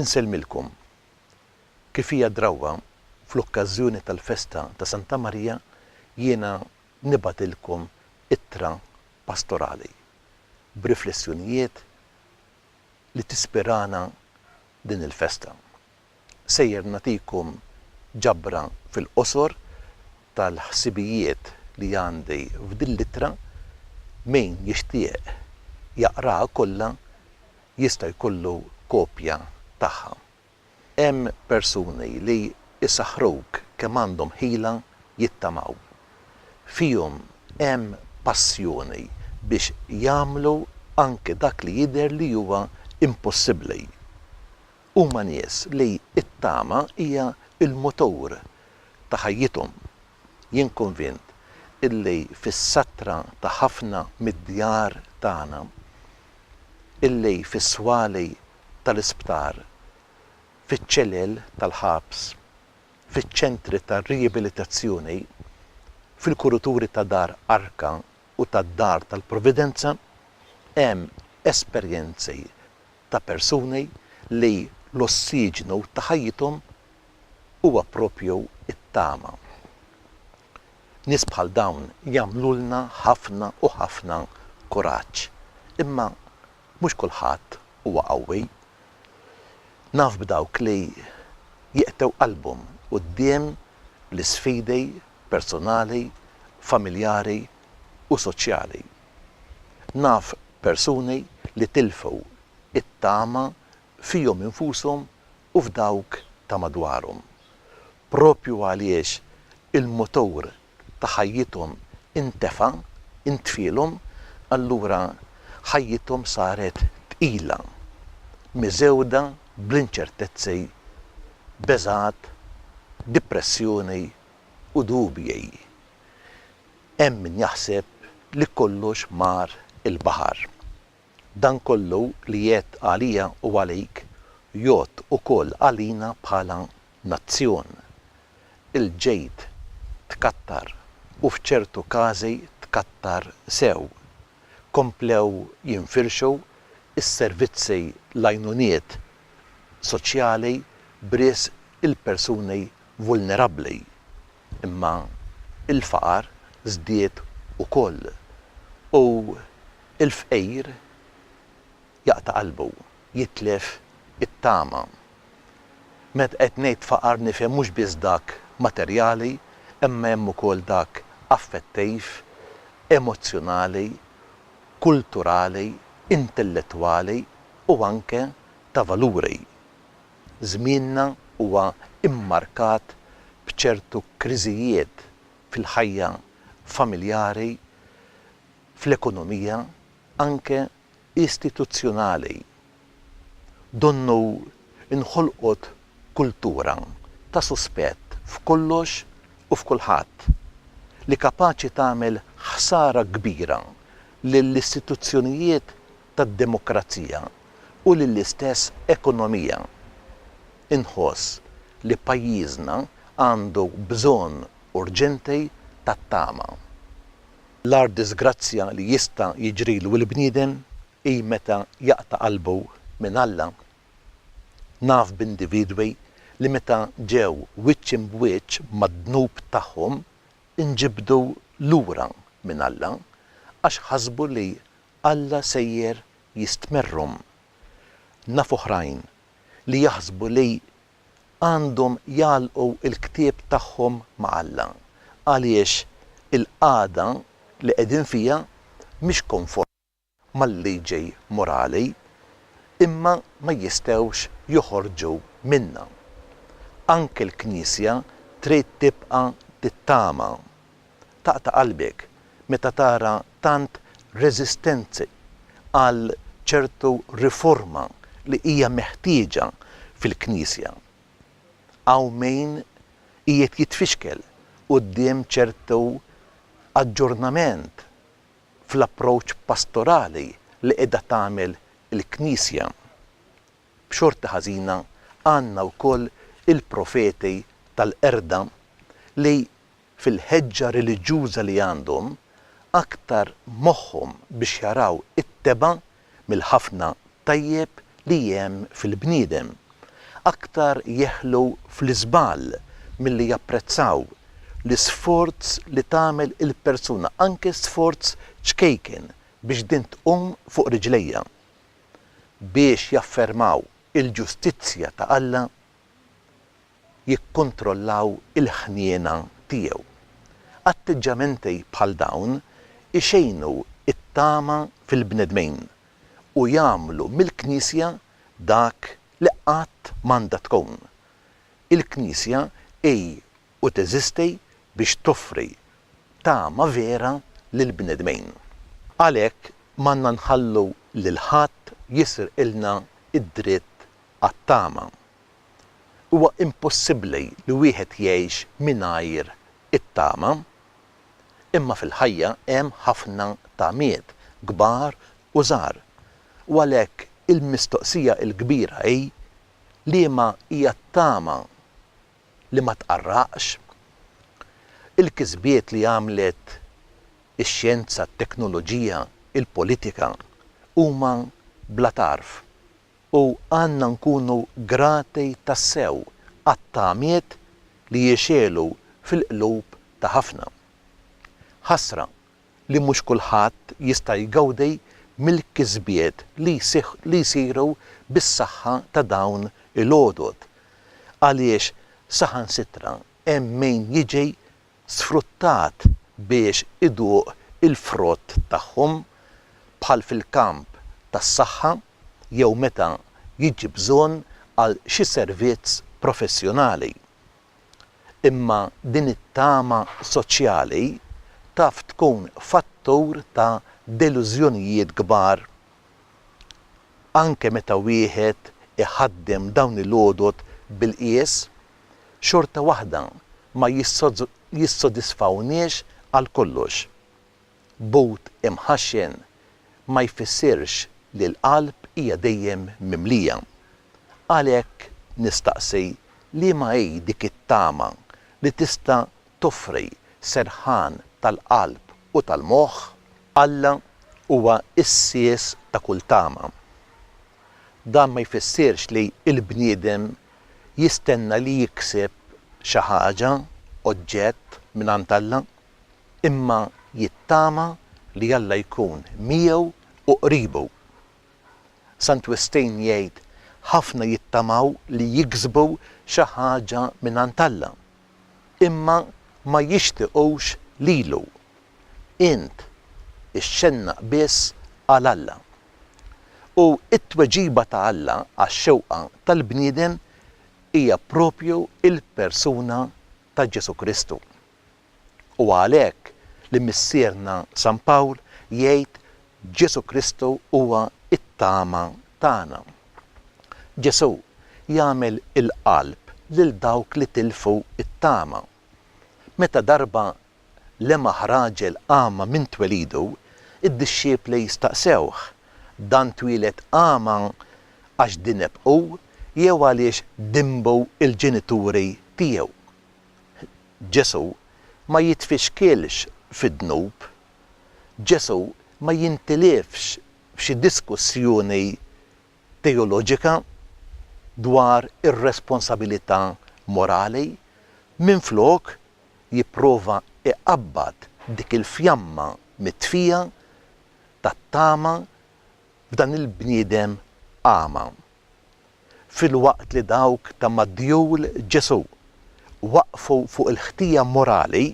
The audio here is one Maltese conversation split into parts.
Insellmilkom. Kif hija drawwa, fl-okkażjoni tal-festa ta' Santa Marija jiena nibgħatilkom ittra pastorali b'riflessjonijiet li tispirana din il-festa. Sejjer nagħtikom ġabra fil-qosor tal-ħsibijiet li għandi f'din l-ittra, min jixtieq jaqraha kollha jista' jkollu kopja tagħha. Hemm persuni li jsaħħruk kemm għandhom ħila jittamaw. Fihom hemm passjoni biex jagħmlu anke dak li jidher li huwa impossibbli. Huma nies li t-tama hija l-mutur ta' ħajjithom. Jien konvint illi fis-satra ta' ħafna mid-djar tagħna, illi fis-swali tal-isptar, fiċ-ċelel tal-ħabs, fiċ-ċentri ta' riabilitazzjoni, fil-kuruturi ta' Dar Arka u tad-Dar tal-Providenza, hemm esperjenzi ta' persuni li l-ossiġnu ta' ħajjithom huwa proprju t-tama. Nies bħal dawn jagħmlulna ħafna u ħafna kuraġġ. Imma mhux kulħadd huwa qawwi. Naf b'dawk li jeqtgħu qalbhom quddiem l-isfidi personali, familjari u soċjali. Naf persuni li tilfu t-tama fihom infushom u f'dawk ta' madwarhom. Proprju għaliex il-mutur ta' ħajjithom intefa', intfielhom, allura ħajjithom saret tqila, miżgħuda bl-inċertezzi, beżgħat, dipressjoni u dubji. Hemm min jaħseb li kollox mar il-baħar. Dan kollu li għedt għalija u għalik jgħodd ukoll għalina bħala nazzjon. Il-ġid tkattar u f'ċertu każi tkattar sew. Komplew jinfirxu s-servizzi l-għajnuniet soċjali b'risq il-persuni vulnerabbli. Imma l-faqar żdied ukoll u l-fqir jaqta' qalbu, jitlef it-tama. Meta qed ngħid faqar nifhem mhux biss dak materjali imma hemm ukoll dak affettiv, emozzjonali, kulturali, intellettwali u anke ta' valuri. Żmienna huwa mmarkat b'ċertu kriżijiet fil-ħajja familjari, fl-ekonomija, anke istituzzjonali. Donnu nħolqot kultura ta' suspett f'kollox u f'kulħadd, li kapaċi tagħmel ħsara kbira lill-istituzzjonijiet tad-demokrazija u lill-istess ekonomija. Inħoss li pajjiżna għandu bżonn urġenti tat-tama. L-agħar diżgrazzja li jista' jiġrilu l-bniedem hi meta jaqta' qalbu minn Alla. Naf b'individwi li meta ġew wiċċ imb'wiċċ mad-dnub tagħhom inġibdu lura minn Alla għax ħasbu li Alla sejjer jistmerrhom. Naf oħrajn li jaħsbu li għandhom jagħlqu l-ktieb tagħhom ma' Alla għaliex il-qagħda li qegħdin fiha mhix konformi mal-liġi morali, imma ma jistgħux joħorġu minnha. Anke l-Knisja trid tibqa' tittama. Taqta' qalbek meta tara tant reżistenzi għal ċertu riforma li hija meħtieġa fil-Knisja. Hawn min qiegħed jitfixkel quddiem ċertu aġġornament fl-approach pastorali li qiegħda tagħmel il-Knisja. B'xorti ħażina għandna wkoll il-profeti tal-qerda li fil-ħeġġa reliġjuża li għandhom, aktar moħħhom biex jaraw it-tebgħa mill-ħafna tajjeb li hemm fil-bniedem. aktar jeħlu fl-iżball milli japprezzaw l-isforz li tagħmel il-persuna, anke sforz ċkejken biex din tqum fuq riġlejha, biex jaffermaw il-ġustizzja ta' Alla, jikkontrollaw il-ħniena tiegħu. Atteġġamenti bħal dawn ixejnu t-tama fil-bnedmin u jagħmlu mill-Knisja dak li qatt m'għandha tkun. Il-Knisja hi u teżisti biex toffri tama vera lill-bnedmin. Għalhekk m'għandna nħallu lil ħadd jisirqilna d-dritt għat-tama. Huwa impossibbli li wieħed jgħix mingħajr it-tama. Imma fil-ħajja hemm ħafna tamiet, kbar u żgħar. U għalhekk il-mistoqsija l-kbira hi, liema hija t-tama li ma tqarraqx? Il-kisbiet li għamlet ix-xjenza, t-teknoloġija, il-politika huma bla tarf u għandna nkunu grati tassew għat-tamiet li jixegħlu fil-qlub ta' ħafna. Ħasra li mhux kulħadd jista' jgawdi mill-kisbiet li li jsiru bis-saħħa ta' dawn il-għodod għaliex saħansitra hemm min jiġi sfruttat biex iduq il-frott tagħhom, bħal fil-kamp tas-saħħa jew meta jiġi bżonn għal xi servizz professjonali. Imma din it-tama soċjali taf tkun fattur ta' delużjonijiet kbar anke meta wieħed iħaddem dawn il-għodod bil-qies, xorta waħda ma jissodisfawniex għal kollox. But imħaxxen ma jfissirx li l-qalb hija dejjem mimlija. Għalhekk nistaqsi liema hi dik it-tama li tista' toffri serħan tal-qalb u tal-moħħ? Alla huwa s-sies ta' kull tama. Dan ma jfissirx li l-bniedem jistenna li jikseb xi ħaġa, oġġett, mingħand Alla, imma jittama li Alla jkun miegħu u qribu. Sant Wistin jgħid, Ħafna jittamaw li jiksbu xi ħaġa mingħand Alla, imma ma jixtiqux lilu. Int ixxennaq biss għal Alla. U t-tweġiba ta' Alla għax-xewqa tal-bniedem hija proprju l-persuna ta' Ġesù Kristu. U għalhekk li Missierna San Pawl jgħid Ġesù Kristu huwa t-tama tagħna. Ġesù jagħmel il-qalb lil dawk li tilfu t-tama. Meta darba lemaħ raġel agħma minn twelidu, id-dixxipli staqsewh, Dan twieled agħma għax dineb hu jew għaliex dinbu l-ġenituri tiegħu? Ġesù ma jitfixkilx fid-dnub. Ġesù ma jintilifx f'xi diskussjoni teoloġika dwar ir-responsabilità morali. Minflok, jipprova jqabbad dik il-fjamma mitfija tat-tama f'dan il-bniedem agħma. Filwaqt li dawk ta' mad-djul Ġesù waqfu fuq il-ħtija morali,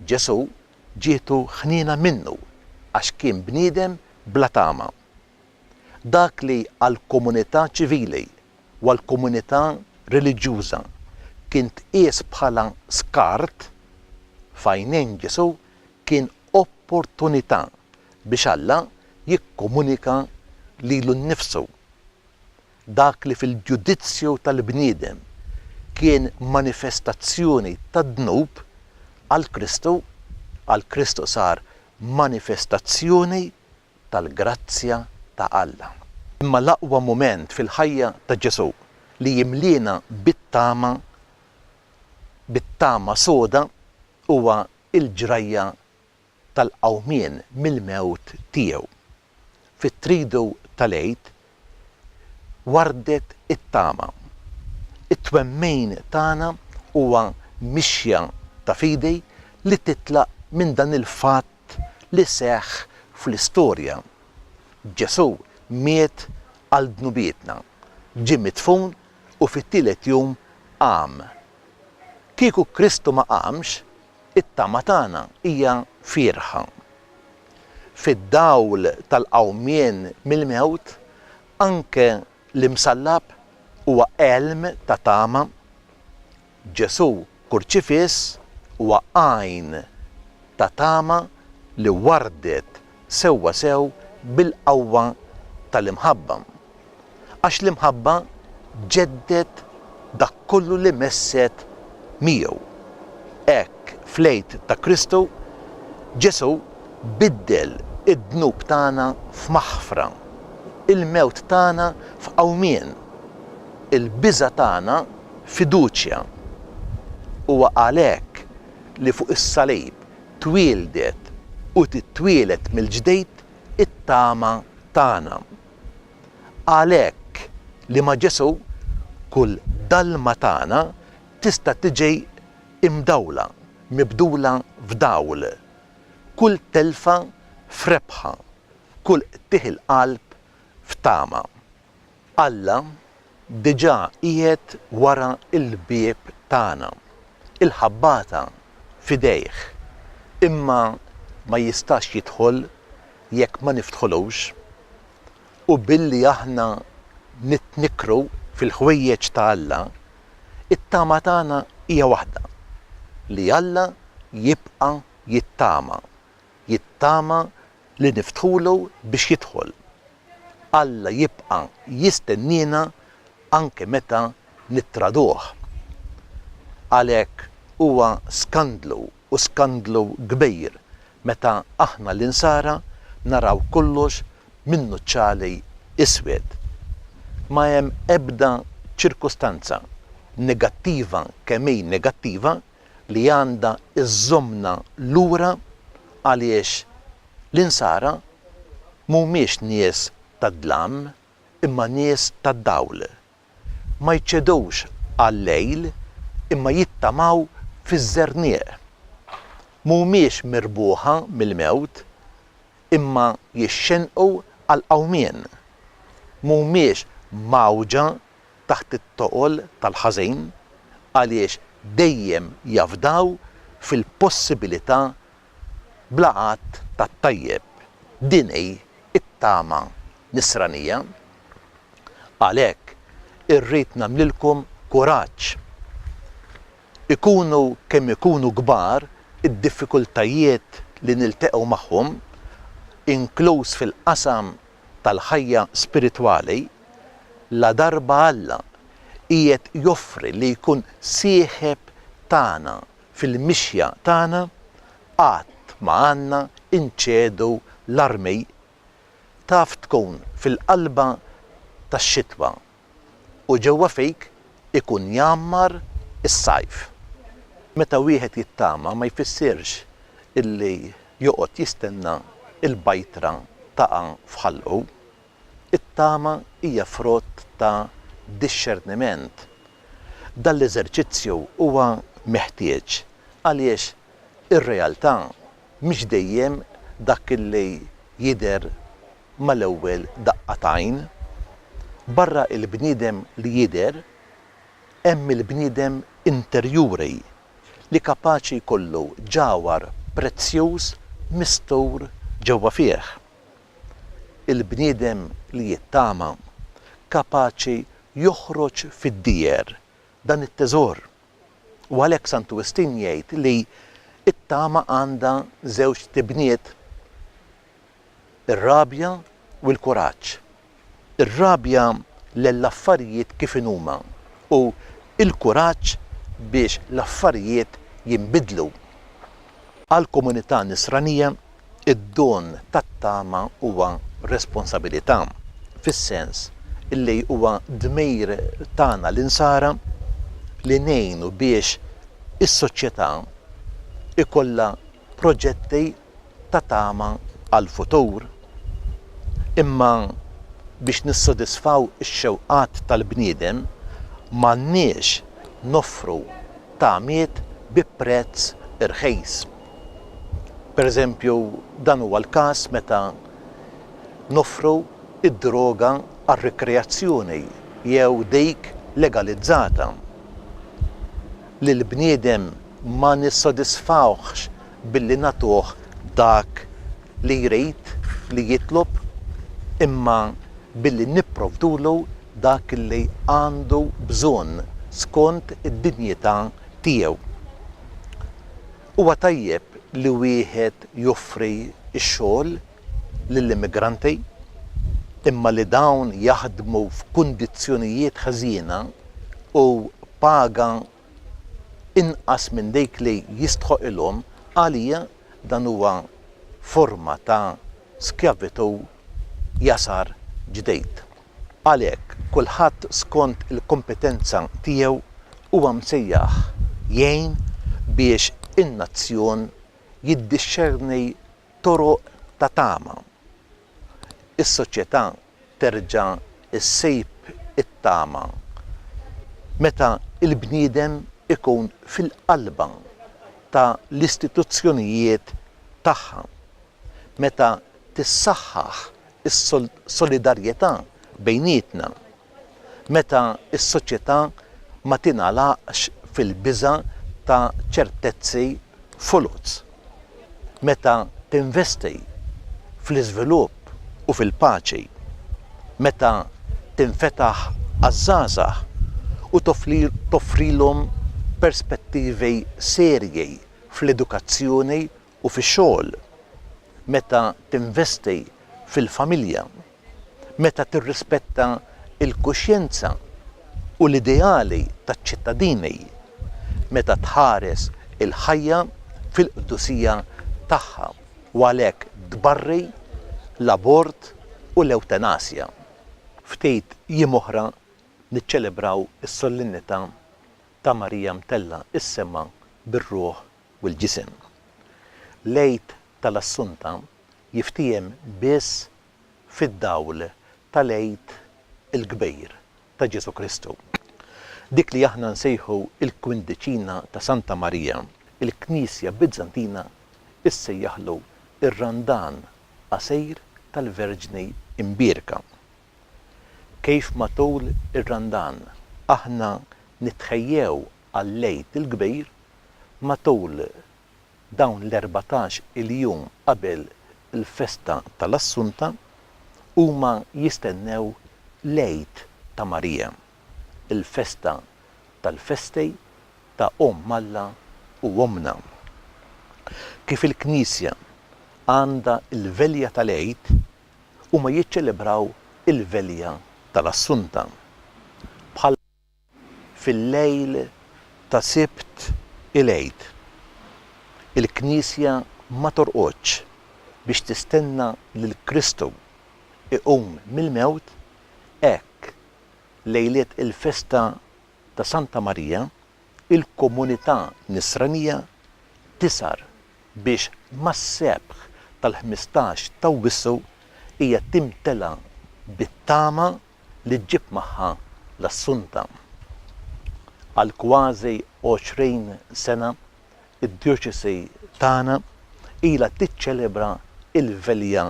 Ġesù ġietu ħniena minnu għax kien bniedem bla tama. Dak li għall-komunità ċivili u għall-komunità reliġjuża kien tqies bħala skart, f'għajnejn Ġesù kien opportunità biex Alla jikkomunika lilu nnifsu. Dak li fil-ġudizzju tal-bniedem kien manifestazzjoni tad-dnub, għal Kristu, għal Kristu sar manifestazzjoni tal-grazzja ta' Alla. Imma l-aqwa mument fil-ħajja ta' Ġesù li jimliena bit-tama, bit-tama soda, huwa l-ġrajja tal-qawmien mill-mewt tiegħu. Fit-Tridu tal-Għid warrdet it-tama. It-twemmin tagħna huwa mixja ta' fidi li titlaq minn dan il-fatt li seħħ fl-istorja. Ġesù miet għal dnubietna, ġie midfun u fit-tielet jum qam. Kieku Kristu ma qamx, it-tama tagħna hija fierħa. Fid-dawl tal-qawmien mill-mewt, anke l-imsallab huwa għelm ta' tama. Ġesù kurċifiss huwa għajn ta' tama li warrdet sewwasew bil-qawwa tal-imħabba. Għax l-imħabba ġeddet dak kollu li messet miegħu. Hekk fl-Għid ta' Kristu, Ġesù biddel id-dnub tagħna f'maħfra, il-mewt tagħna f'qawmien, il-biża' tagħna fiduċja. Huwa għalhekk li fuq is-salib twieldet u titwieled mill-ġdid it-tama tagħna. Għalhekk li ma' Ġesù kull dalma tagħna tista' tiġi imdawla, mibdula f'dawl, kull telfa f'rebħa, kull qtigħ il-qalb f'tama. Alla diġà qiegħed wara l-bieb tagħna, il-ħabbata f'idejh, imma ma jistax jidħol jekk ma niftħulux. U billi aħna nitnikkru fil-ħwejjeġ ta' Alla, it-tama tagħna hija waħda, li Alla jibqa' jittama, jittama li niftħulu biex jidħol. Alla jibqa' jistenniena anke meta nittraduh. Għalhekk huwa skandlu u skandlu kbir meta aħna l-Insara naraw kollox minn nuċċali iswed. Ma hemm ebda ċirkustanza, negattiva kemm hi negattiva, li għandha żżommna lura għaliex l-Insara mhumiex nies tad-dlam imma nies tad-dawl. Ma jċedux għal-lejl imma jittamaw fiż-żerniq. Mhumiex mirbuħa mill-mewt imma jixxennqu għall-qawmien. Mhumiex mgħawġa taħt it-toqol tal-ħażin għaliex dejjem jafdaw fil-possibilità bla għadd tat-tajjeb. Din hi t-tama Nisranija. Għalhekk irrid nagħmlilkom kuraġġ. Ikunu kemm ikunu kbar id-diffikultajiet li nilteqgħu magħhom, inkluż fil-qasam tal-ħajja spiritwali, ladarba Alla qiegħed joffri li jkun sieħeb tagħna fil-mixja tagħna, qatt ma għandna nċedu l-armi. Taf tkun fil-qalba tax-xitwa u ġewwa fik ikun jgħammar is-sajf. Meta wieħed jittama ma jfissirx illi joqgħod jistenna l-bajtra taqa' f'ħalqu. It-tama hija frott ta' dixxerniment. Dan l-eżerċizzju huwa meħtieġ għaliex ir-realtà mhix dejjem dak li jidher mal-ewwel daqqa t'għajn. Barra l-bniedem li jidher, hemm il-bniedem interjuri li kapaċi jkollu ġawhar prezzjuż mistur ġewwa fih. Il-bniedem li jittama kapaċi joħroġ fid-dieher dan it-teżor. U għalhekk Santu Wistin jgħid li t-tama għandha żewġt tibniet, ir-rabja u l-kuraġġ. Ir-rabja lell-affarijiet kif inhuma u l-kuraġġ biex l-affarijiet jinbidlu. Għall-komunità Nisranija, id-don tat-tama huwa responsabilità, fis-sens li huwa dmir tagħna l-Insara li ngħinu biex is-soċjetà jkollha proġetti ta' tama għall-futur. Imma biex nissodisfaw ix-xewqat tal-bniedem. M'għandniex noffru tamiet bi prezz irħis. Pereżempju, dan huwa l-każ meta noffru d-droga għar-rikreazzjoni jew dik legalizzata. Lill-bniedem ma nissodisfawhx billi nagħtuh dak li jrid, li jitlob, imma billi nipprovdulu dak li għandu bżonn skont id-dinjità tiegħu. Huwa tajjeb li wieħed joffri x-xogħol lill-immigranti, imma li dawn jaħdmu f'kundizzjonijiet ħżiena u paga inqas minn dik li jistħoqilhom, għalija dan huwa forma ta' skjavitù jasar ġdid. Għalhekk, kulħadd skont il-kompetenza tiegħu huwa msejjaħ jgħin biex in-nazzjon jiddixxerni toroq ta' tama. Is-soċjetà terġa' ssib it-tama meta l-bniedem ikun fil-qalba ta' l-istituzzjonijiet tagħha, meta tissaħħaħ is-solidarjetà bejnietna, meta s-soċjetà ma tingħalaqx fil-biża' ta' ċertezzi foloz, meta tinvesti fl-iżvilupp u fil-paċi, meta tinfetaħ għaż-żgħażagħ u toffrilhom perspettivi serji fl-edukazzjoni u fix-xogħol, meta tinvesti fil-familja, meta tirrispetta l-kuxjenza u l-ideali taċ-ċittadini, meta tħares il-ħajja fil-qdusija tagħha u għalhekk tbarri l-abort u l-ewtenasja. Ftit jiem oħra niċċelebraw is-solennità ta' Marija Mtellgħa s-Sema bir-Ruħ u l-Ġisem. L-Għid tal-Assunta jiftiehem biss fid-dawl tal-Għid il-Kbir ta' Ġesù Kristu. Dik li aħna nsejħu l-Kwindiċina ta' Santa Marija, il-Knisja Bizzantina ssejjaħlu r-Randan Qasir tal-Verġni Imbierka. Kif matul ir-Randan aħna nitħejjew għall-Għid il-Kbir, matul dawn l-erbatax il jum qabel il-festa tal-Assunta, huma jistennew l-Għid ta' Marija, il-festa tal-festi ta' Omm Alla u Ommna. Kif il-Knisja għandha l-velja tal-Għid, huma jiċċelebraw il-velja tal-Assunta. Bħal. Fil-lejl ta' Sibt il-Għid, il-Knisja ma torqodx biex tistenna lil Kristu jqum mill-mewt, hekk lejliet il-festa ta' Santa Marija, il-komunità Nisranija tishar biex mas-sebħ tal-15 t'Awwissu hija timtela bit-tama li ġġib magħha l-Assunta. Għal kważi 20 sena d-djoċesi tagħna ilha tiċċelebra l-Velja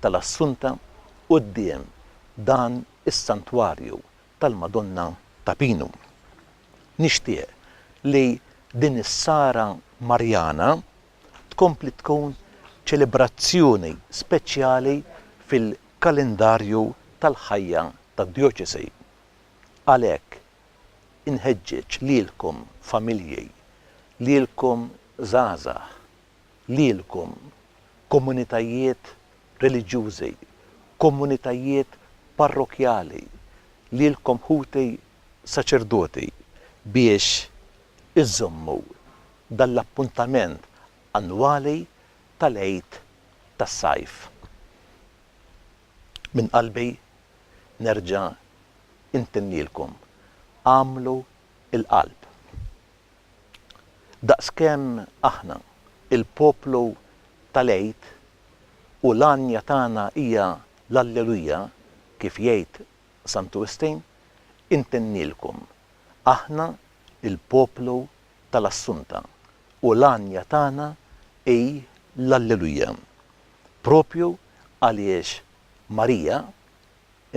tal-Assunta quddiem dan is-Santwarju tal-Madonna ta' Pinu. Nixtieq li din is-sara Marjana tkompli tkun ċelebrazzjoni speċjali fil kalendarju tal-ħajja tad-djoċesi. Għalhekk, inħeġġeġ lilkom familji, lilkom żgħażagħ, lilkom komunitajiet reliġjużi, komunitajiet parrokkjali, lilkom ħuti saċerdoti biex iżżommu dan l-appuntament annwali tal-Għid tas-Sajf. Minn qalbi nerġa' intennilkom, agħmlu l-qalb. Daqskemm aħna l-poplu tal-Għid u l-għanja tagħna hija l-Alleluja, kif jgħid Santu Wistin, intennilkom. Aħna l-poplu tal-Assunta u l-għanja tagħna hi l-Alleluja. Propju għaliex Marija,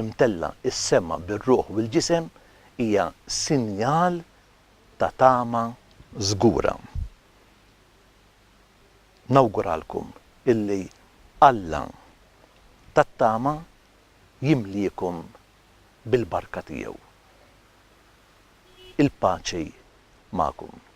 imtellgħa s-sema bir-ruħ u l-ġisem, hija sinjal ta' tama żgura. Nawguralkom illi Alla tat-tama jimliekom bil-barka tiegħu. Il-paċi magħkom.